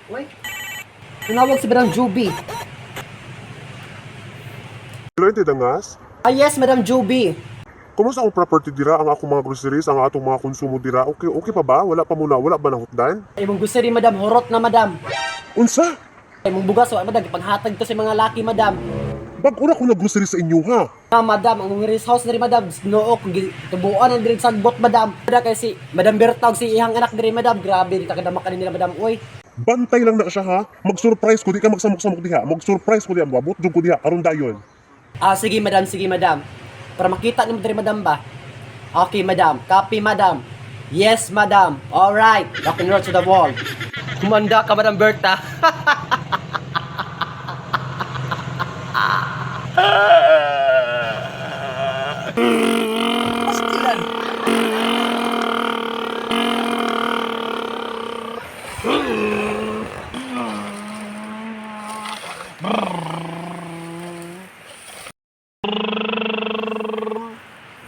Uy. Tinawag si Madam Juby. Hello, Auntie Dangas. Ah, yes, Madam Juby. Kumusta ang property dira, ang akong mga groceries, ang atong mga konsumo dira? Okay, okay pa ba? Wala pa muna, wala ba nahutdan? Imong gusto rin, Madam. Horot na, Madam. Unsa? Imong bugas, wa, Madam. Ipanghatag to sa mga laki, Madam. Bag-o na ko nag-grocery sa inyo ha. Ah, Madam, ang rest house na rin, Madam. Nook, tubuan ang diri sagbot, Madam. Madam, kay si Madam Berta ug si ihang anak diri, Madam. Grabe, di ta kadama ka nila, Madam. Uy. Bantay lang na siya ha. Mag-surprise ko di ka magsamok-samok diha. Mag-surprise ko diha, moabot jud ko diha karon dayon. Ah, sige, Madam. Sige, Madam. Para makita ni diri, Madam ba? Okay, Madam. Copy, Madam. Yes, Madam. All right. Rock and roll to the wall. Kumanda ka, Madam Berta.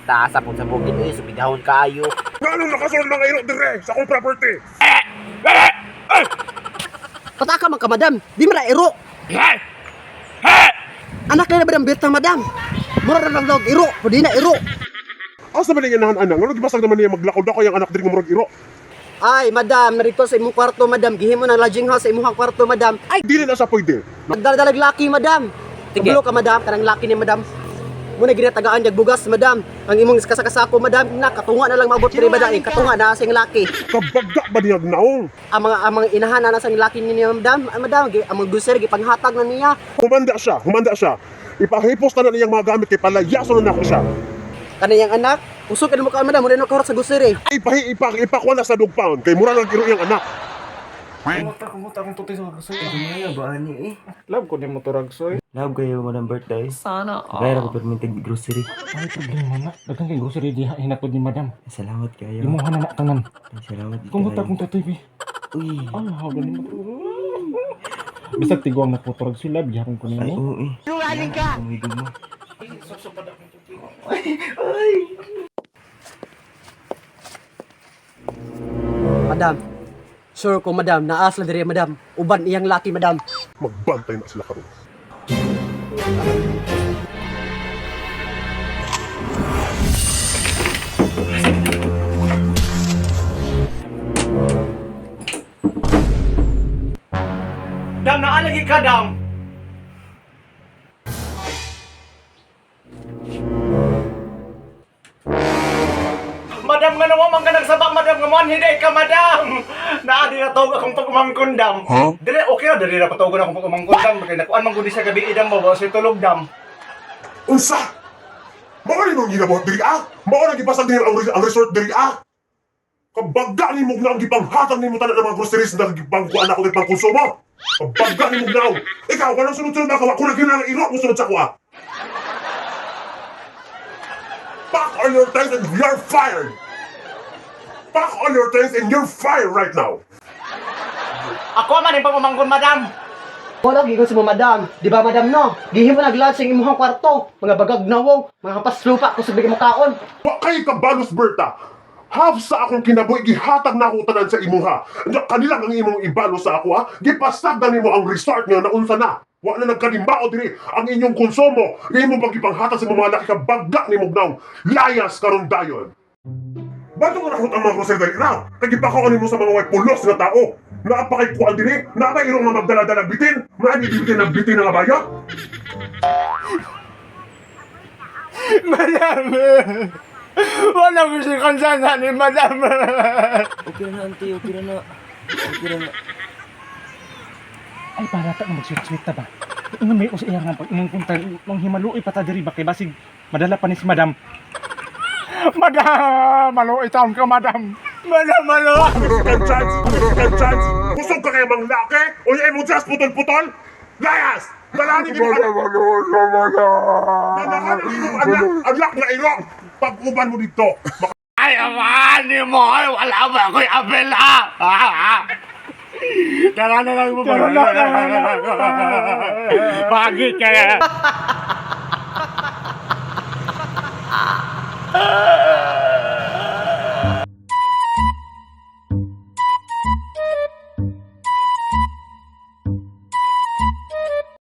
Taas po sa bukid eh, sumigahon kaayo. Nganong nakasulod mga iro dire sa akong property? Pataka man ka, Madam. Di man na iro. Anak na Madam Berta, Madam. Mura na lang daw iro. Pwede na iro. Asa man ning inahan ana? Ngano gibasag naman niya maglakaw dako yang anak diri nga murag iro? Ay, madam, narito sa imong kwarto, madam. Gihimo ng lodging house sa imong kwarto, madam. Ay, Dili na siya pwede. magdala-dalag laki, madam. Sige. Tubulo ka, madam. Kanang laki ni madam. Muna ginatagaan jag bugas, madam. Ang imong kasakasako, madam. Na, katunga na lang maabot diri, madam. Eh, katunga na sa laki. Kabagda ba niya naong? Ang mga inahan na sa laki ni niya, madam. Ay, madam, ang mga guser, gipanghatag na niya. Humanda siya, humanda siya. Ipahipos na na niyang mga gamit kay palayason na nako siya. Kaniyang anak, usok ka mo ka, madam. Muna na kahurot sa guser, eh. Ipahi ipa ipakuha na sa dog pound kay mura lang iro iyang anak. Kumuta, kumuta akong tutoy sa magsoy. Ay, ba ani eh. Love ko ni mo turagsoy. Love kayo, Madam Birthday. Sana Kaya all. ko perminted grocery. Ay, problema na. Daghan kay grocery diha hinatod ni madam. Salamat kayo. Imuha na na tanan. Ay, salamat Kumuta kayo. akong tutoy bi. Uy. Ay, hawa ni mo. Bisag tiguang na po turagsoy love gihapon ko Ay, nimo. oo eh. Sinungaling ka! Umigog mo. Madam, sure ko, madam. Naas na diri, madam. Uban iyang laki, madam. Magbantay na sila karon. Dam, naalagi ka, Dam! Madam, nga naman man ka nagsaba, madam, nga man hiday ka, madam! Naa, di na tawag akong pag-umangkon, dam. Huh? Dire, okay na, dire na patawagan akong pag-umangkon, dam. Kaya nakuan man gudi sa gabi, idam, mabawa sa tulog, dam. Unsa? Mao ni mong ginabuhat diri ah? Mao na gibasag niyo ang resort diri ah? Kabagga ni mong naong gipanghatag nimo tanan ng mga groceries na gipangkuan ako gipang konsumo. Kabagga ni mong naong. Ikaw walang sunod-sunod ako, ako na ginang iro mo sunod sa kuha. Pack all your things and you're fired. Pack all your things and you're fired right now. Ako man yung pag-umangkon, madam! Wala gigon si mo, madam. Di ba, madam, no? Gihimo nag-lodge sa imong kwarto. Mga bagag nawong, mga hampas lupa kung sabi mo kaon. Wa kay kabalos Berta. Half sa akong kinabuhi gihatag na ako tanan sa imuha. Nya kanila ang imong ibalo sa ako ha. Gipasag na nimo ang resort nga naunsa na. Wa na nagkanimbao diri ang inyong konsumo. Imong pagipanghatag sa imong mga laki ka bagga nimo gnaw. Layas karon dayon. Bato nga nakot ang mga grocery dali na. Kay gipakaon nimo sa mga way pulos nga tao. Naa pa kay kuan diri, naa pa irong nga magdala-dala bitin, naa bitin ang bitin nga bayo. Madam! Wala ko si konsansa ni madam! Okay na na, auntie. Okay na na. Okay na na. Ay, para ta mag-sweet-sweet ta ba? Ingon may us iya nga pag imong punta mang himaluoy pa ta diri ba kay basig madala pa ni si madam. Madam! Maluoy taon ka, madam! Madam, maluoy! Second chance! Second chance! Busog ka kay mang laki? O yung imong just putol-putol? Layas! Dalani imong anak! Dalahan ang imong anak! Anak na iro! Pag-uban mo dito! Ay, amahan ni mo! Ay, wala ba ako'y apel, ha? Tara na lang mo. Tara na, Bakit kaya?